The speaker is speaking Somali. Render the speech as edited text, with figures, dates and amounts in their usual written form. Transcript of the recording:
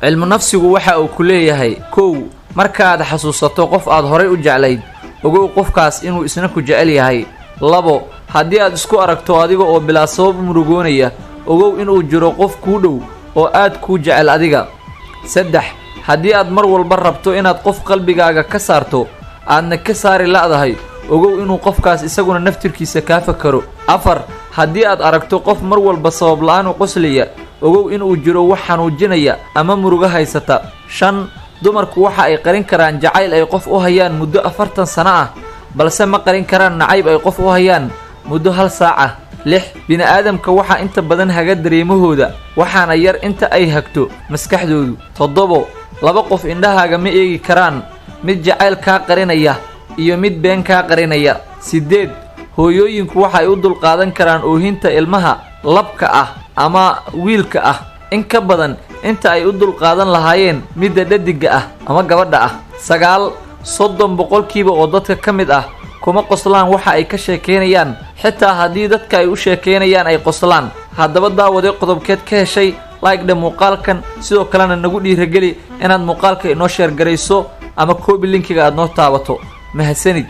Cilmu nafsigu waxa uu ku leeyahay: 1, markaaad xasuusato qof aad horay u jeclayd, ogow qofkaas inuu isna ku jecel yahay. 2, haddii aad isku aragto adiga oo bilaa sabab u murugoonaya, ogow inuu jiro qof kuu dhow oo aad kuu jecel adiga. 3, haddii aad mar walba rabto inaad qof qalbigaaga ka saarto, aadna ka saari la'dahay, ogow inuu qofkaas isaguna naftirkiisa kaa fakaro. 4, haddii aad aragto qof mar walba sabab la'aan u qoslaya, ogow inuu jiro wax xanuujinaya ama murugo haysata. 5, dumarku waxa ay qarin karaan jacayl ay qof u hayaan muddo 40 sano ah, balse ma qarin karaan nacayb ay qof u hayaan muddo hal saac ah. 6, bini-aadamka waxaa inta badan haga dareemahooda, waxaana yar inta ay hagto maskaxdoodu. 7, laba qof indhahaaga ma eegi karaan, mid jacayl kaa qarinaya iyo mid been kaa qarinaya. 8, hooyooyinku waxay u dulqaadan karaan oohinta ilmaha labka ah ama wiilka ah in ka badan inta ay u dulqaadan lahaayeen midda dhadiga ah ama gabadha ah. 9, 30% oo dadka ka mid ah kuma qoslaan waxa ay ka sheekeynayaan, xitaa haddii dadka ay u sheekeynayaan ay qoslaan. Haddaba daawade, qodobkeed ka heshay? Like dhe muuqaalkan, sidoo kalena nagu dhiirageli inaad muuqaalka inoo share garayso ama copy linkiga aad noo taabato. Mahadsanid.